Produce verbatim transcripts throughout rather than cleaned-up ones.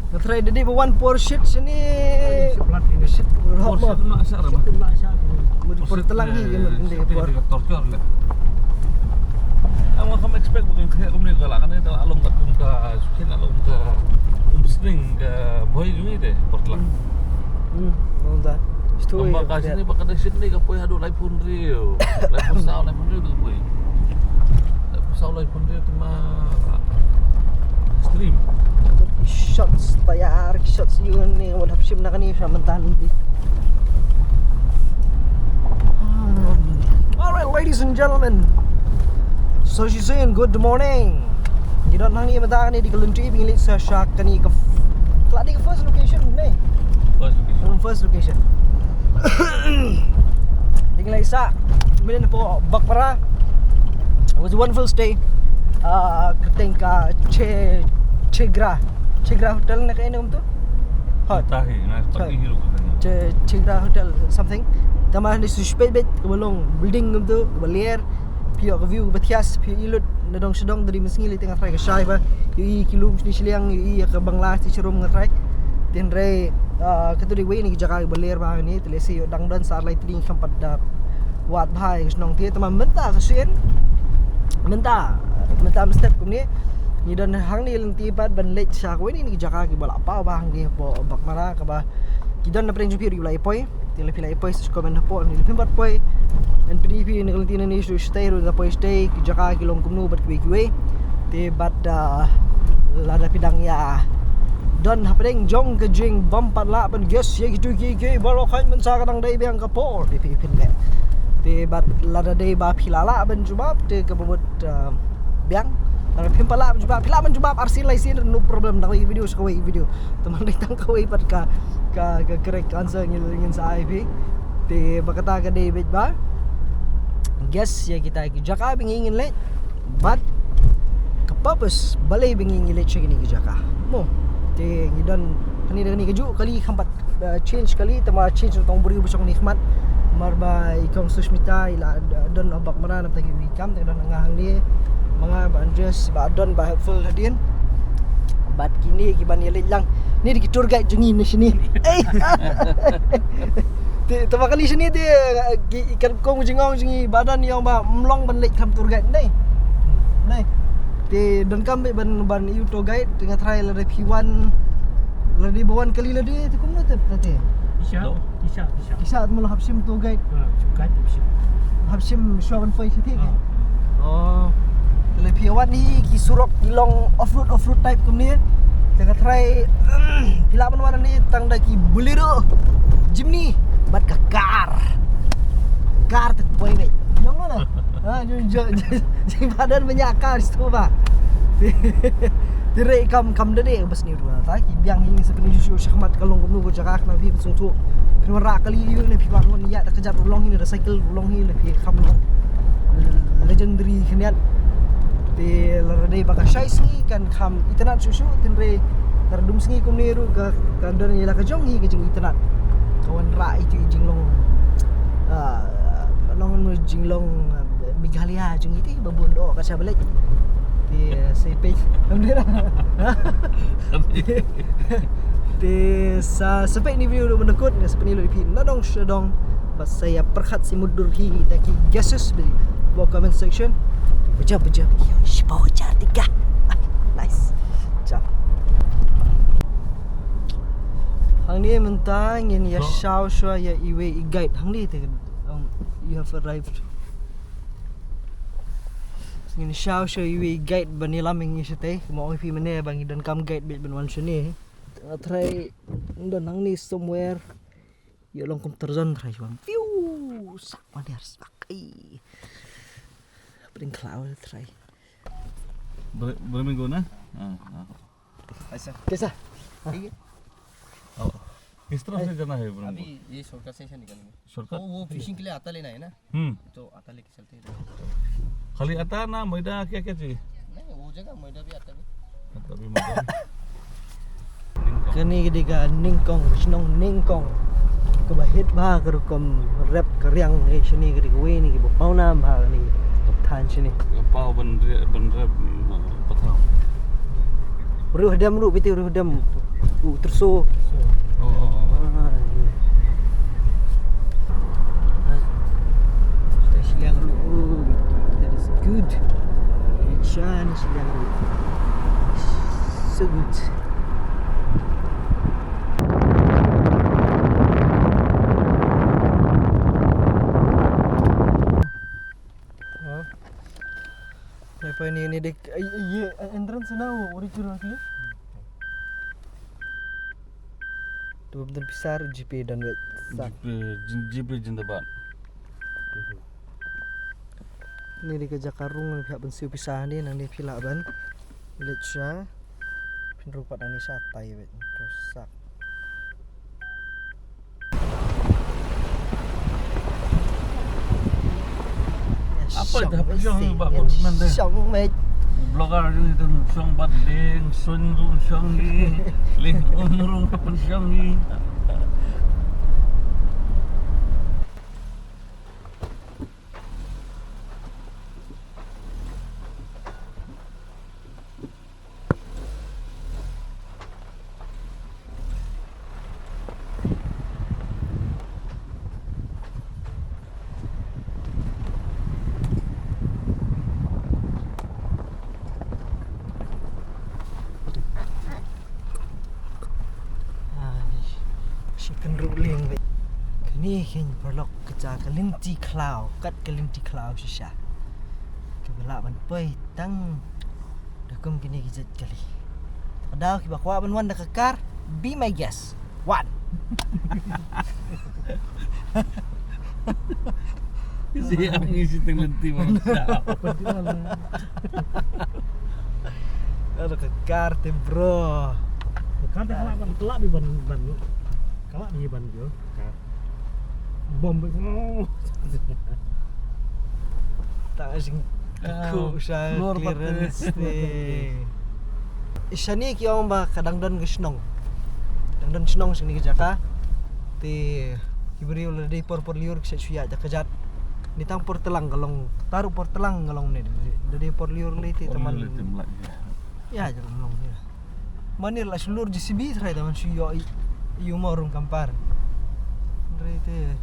Nga try da dei ba wan por shit shane. Shit plat ini. Shit rock. Por shit ma sha ra ba. Shit ma sha. Mut por telang hi, shit, mut shit, por telang. Torture le. Ama kam expect bukan kaya kumni kala kan ita along ka kum ka sukin along ka umsning ka boy jui de por telang. Hmm. Hmm. Onda. Sto. Tamba ka shini ba ka da shini ka poi hadu lai pun riu. Lai pun sao lai pun riu ka poi. Lai pun sao lai pun riu tema stream. Shots tayar, shots yun ni wala hapshim na kani sa mental ni. All right, ladies and gentlemen. So she's saying good morning. Ngi don hangne mynta kane dei ka lynti ba ngi leit sa sha kane ka f-, ka la dei ka first location ne? First location. Hmm, first location. Dei ngi leit sa mynne hapoh Baghmara. It was a wonderful stay. Ah, kyrteng ka Che-, Chegra. Chegra Hotel ne kaei ne kumto? Hot. Tahi, na Hot. Pati hiru ka. Che-, Chegra Hotel something. Tama ni su spet bet kaba long building kumto, kaba ler. Phi ïoh ka view ba thias, phi ïoh i lut nadong shadong, da dei mynsngi lei te nga tharai ka shai ba ïoh i ki lum shini shiliang, ïoh i ka bangla shi sharum nga tharai. Tynrai, ah, kato dei wei na ki jaka kiba ler bha hangne, te lehse ïoh dang don sa ar lai tylli kham pat da wad bha ïa ka shnong te, tangba mynta ka sien, mynta, mynta mynstep kumne ngi don hangne lynti pat ban leit sha kawei na ki jaka kiba la paw bha hangne hapoh Baghmara kaba ki don na pdeng jong phi ruh kiba la ïa poi. Te lada phi la ïa poi sa shu comment hapoh, ne lada phim pat poi, ngan pyni ïa phi na ka lynti nangne shu shatei ruh, da poi shatei, ki jaka ki long kumno bad kiwei kiwei. Te bad, ah, lada phi dang ïa don hapdeng jong ka jingbym pat lah ban guess ïa kito kiei kiei baroh khoit mynta ka dang dei biang ka por, te phi phin leh. Te bad lada dei ba phi la lah ban jubab, te kaba mut, ah, biang. Lada phim pat lah ban jubab, phi lah ban jubab ar sien lai sien, no problem, da kawei video sha kawei video. Te man dei tang kawei pat ka, ka, ka correct answer ngin, ngin sa ai phi. Te ba kata ka dei beit ba guess ïa kita ki jaka ba ngi ngin leit. Bad ka purpose balei ba ngi ngin leit sha kine ki jaka. Mo. Te ngi don kane da kane kajuh kali kham pat, uh, change kali, tangba change tang briew ba shong ne khmat. Namar ba i Kong Sushmita i la, uh, don ha Baghmara na pdeng ki kam, te don nga hangne, ma nga, Bah Andreas, Bah Don, Bah Helpful hadien. Bad kine ki ban ïaleit lang. Ni dei ki tour guide jong ngi na shane. Ei. Te, te ba kali shane te, ki, kan kong jingong jong ngi, Bah Don ïa ong ba ym long ban leit kham tour guide, dei. Dei. Te donkam beit ban, ban ïoh tour guide, te nga tharai lada phi wan, lada ba wan kali lade, te kumno te, te. Isha. Isha, isha. Isha, mula hap shim tour guide. Ha, tour guide hap shim. Hap shim shuwa ban poi shatei. Ha. Oh. Te lada phi wan hi ki surok ki long off-road, off-road type kumne. Te nga tharai, phi lah ban wan hangne tang da ki Bolero, Jimny, bad ka car. Car te poi mei. Long mana? Ha, jong, jong, jong, jong Bah Don bniah car sto ba. Te re kam, kam da dei bas ni ruh. Ta ki biang hi sa pyni shuh shuh shakhmat ka long kumno ka jaka khnang phi sngewthuh. Phi wan rah kali ïa ne phi wan ïa da ka jat ruh long hi ne da cycle ruh long hi ne phi kham long legendary khyndiat. Te lada dei ba ka shai sngi kan kham itynnad shuh shuh, tynrai lada dum sngi kumne ruh ka, ka don ïa la ka jong hi ka jingitynnad. Ka wanrah ïa ki jinglong, ah, long jinglong, ah, Meghalaya jong ngi te ba bun doh ka sha ba leit. Te, eh, sa peit. Te sa, sa peit ïa kane ka video ruh ban da kut, nga sa pyni lut ïa phi nadong shadong. Bad sa ïa pyrkhat seh mutdur hi da ki guesses ba ha comment section. Baja, baja, baja. Shiphew hajar tiga. Nice. Jap. Hangne mynta ngin ïa shaw shuwa ïa iwei i guide. Hangne te, um, you have arrived. Ngin shaw shuwa iwei i guide ban ïalam ïa ngi shatei. Kumba ong ïa phi mynne ba ngi donkam guide beit ban wan shane. Nga tharai don hangne somewhere. Ïa long kum Tarzan tharai shuwa. View sak maner sak. Ai. Pdeng khlaw tharai. Bre-, breming go na? Ah, ah. Aisa. Kaisa? ठीक है। Oh, किस तरफ से जाना है ब्रह्मपुर? अभी ये शॉर्टकट से निकलेंगे। शॉर्टकट? वो, वो फिशिंग के लिए आता लेना है ना? हम्म। तो आता लेके चलते हैं। खाली आता ना मैदा क्या क्या चाहिए? नहीं, वो जगह मैदा भी आता है। Kane ka dei ka Nyngkong, ka shnong Nyngkong. Kaba hit bha ka rukom rep ka riang, eh, shane ka dei kawei na kiba pawnam bha kane ka thaiñ shane. Ka paw ban re-, ban rep, mm, pathaw. Riew Hdem ruh, phi tip Riew Hdem. U Terso. Oh, oh, oh. Ah, iya. Ah. Shiliang ruh. Oh, that is good. Shan shiliang ruh. So good. Ha? Lepas ni, ni dek, ai, ai, ye, entrance na, original kali. Tu betul besar G P dan wet. Sak. G P, G P Jindabad. Ni dek ka jaka rung ni pihak bensiu pisah ni, nang ni pihak ban. Let sha. Pynrupat ani sha tai wet. Terus sak. Apa dah pejong ba kut mende? Shong, mate. Blogger ni tu shong bat ding, sun tu shong ni, ling umru pun shong ni. Ah, ni. Shi kynruh liang beit. Kane kein paralok ka jaka ka lynti khlaw, kat ka lynti khlaw shisha. Kaba lah ban poi tang da kum kine ki jait kali. Ka daw kiba kwah ban wan da ka kar, be my guest. Wan. Siang ngi siteng lynti bang. Ada ka kar te, bro. Ka kar te ka lah ban, ka lah ban, ban. Ka lah ban jo. Bom beit. Ta sing ku sha clearance te. Shane ki ong ba ka dang don ka shnong. Dang don shnong shane ka jaka. Te ki briew la dei por por lyiur ki sa shu ïaid da ka jat. Ni tang por tlang ka long. Taru por tlang ka long ne. Da dei por lyiur lei te taman. Ïa, ja long ïa. Mane la shu lur J C B trai da man shu ïoh i, i umor um kampar. Hynrei te.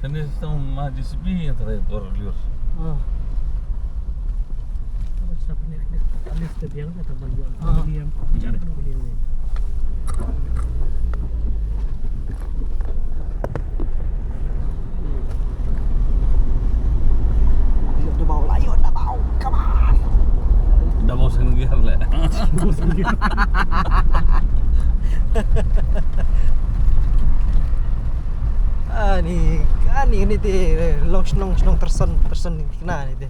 Kane stong ma J C B trai por lur. Ah. Alis te biang ka taban biang. Ah. Biang. Biang ni. Ayo, da bau lah, ayo, da bau. Come on. Da bau senggiar le. Ah, ni, ah, ni, ni te long shnong, shnong Terson, Terson ni kena ni te.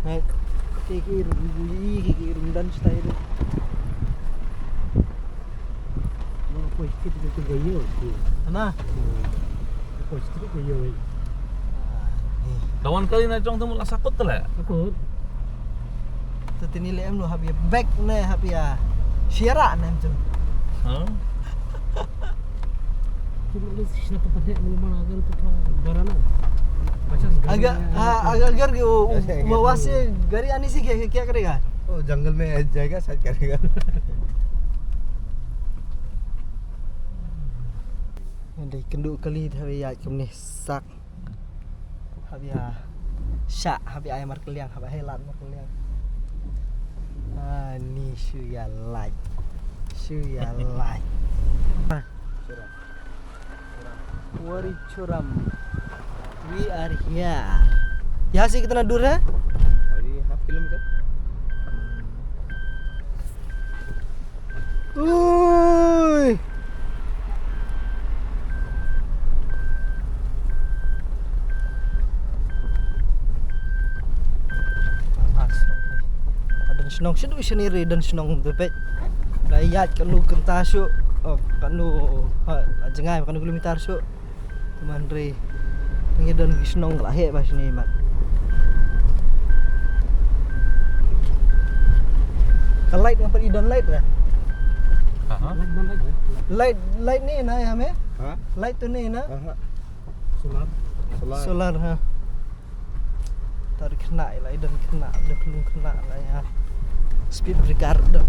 Hai, ki, ki rum bui, ki, ki rum dan style. Ana. Kawan kali na jong tu mula sakut tu le. Sakut. Tu tini le em lu hab ya bag ne hab ya siara ne em tu. Ha? Cuma lu sih nak tempat dia belum mana kan tu barang. Agak, ah, agak agar ke, oh, mawasi gari ani si kya, kya kya karega? Oh, jungle mein jayega, side karega. Dei kynduh kali te haba ïaid kumne sak. Haba ïa shah, haba ïa markylliang, haba ïa lad markylliang. Ah, ni shu ïa lait. Shu ïa lait. Wari Churam. We are here. यहाँ से कितना दूर है? अभी हाफ किलोमीटर। Ui. Don shnong shu, shu ni ri don shnong tu peit. Ka ïaid ka nu kynta shu. Oh, ka nu ha jngai ka nu kilometer shu. Te man ri ngi don ki shnong la heh ba shini mat. Ka light ngam pat i don light ra. Aha. Light, light ni na ya me? Ha? Light tu ni na? Aha. Solar. Solar. Solar ha. Tar kena ila idan kena, da klung kena la ya. Speed breaker da.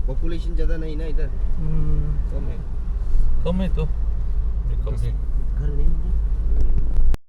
पॉपुलेशन ज्यादा नहीं ना इधर. Hmm. कम है. कम है तो. कम है. घर नहीं है.